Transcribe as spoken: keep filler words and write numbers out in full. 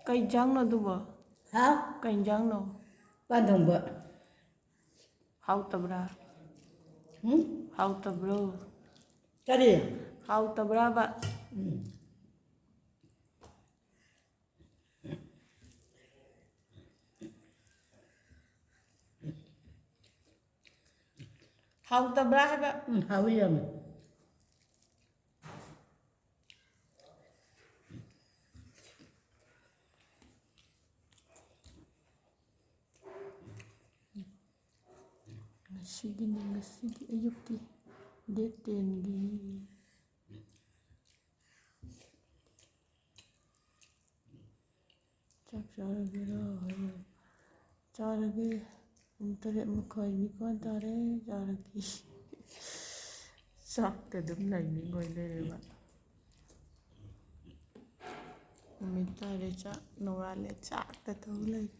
ꯀꯩ ꯏꯟꯖꯥꯡꯅꯣ ꯑꯗꯨꯕꯣ? ꯍꯥ? ꯀꯩ ꯏꯟꯖꯥꯡꯅꯣ? ꯄꯥꯟ ꯊꯣꯡꯕ꯫ ꯍꯥꯎꯇꯕ꯭ꯔꯥ? ꯎꯝ? ꯍꯥꯎꯇꯕ꯭ꯔꯣ? ꯀꯔꯤ? ꯍꯥꯎꯇꯕ꯭ꯔꯥꯕ? ꯎꯝ꯫ ꯍꯥꯎꯇꯕ꯭ꯔꯥ ꯍꯥꯏꯕ? ꯎꯝ, ꯍꯥꯎꯏ ꯌꯥꯝꯅ꯫ ꯉꯁꯤꯒꯤꯅꯤ, ꯉꯁꯤꯒꯤ ꯑꯌꯨꯛꯀꯤ date tenꯒꯤ꯫ ꯆꯥꯛ ꯆꯥꯔꯒꯦꯔꯣ? ꯆꯥꯔꯒꯦ꯫ ꯄꯨꯡ ꯇꯔꯦꯠ ꯃꯈꯥꯏ, ꯅꯤꯄꯥꯟ ꯇꯥꯔꯦ꯫ ꯆꯥꯔꯒꯦ꯫ ꯆꯥꯛꯇ ꯑꯗꯨꯝ ꯂꯩꯅꯤꯡꯉꯣꯏ ꯂꯩꯔꯦꯕ꯫ ꯅꯨꯃꯤꯠ ꯇꯥꯔꯦ, ꯆꯥꯛ ꯅꯣꯡꯉꯥꯜꯂꯦ, ꯆꯥꯛꯇ ꯇꯧ ꯂꯩꯔꯦ꯫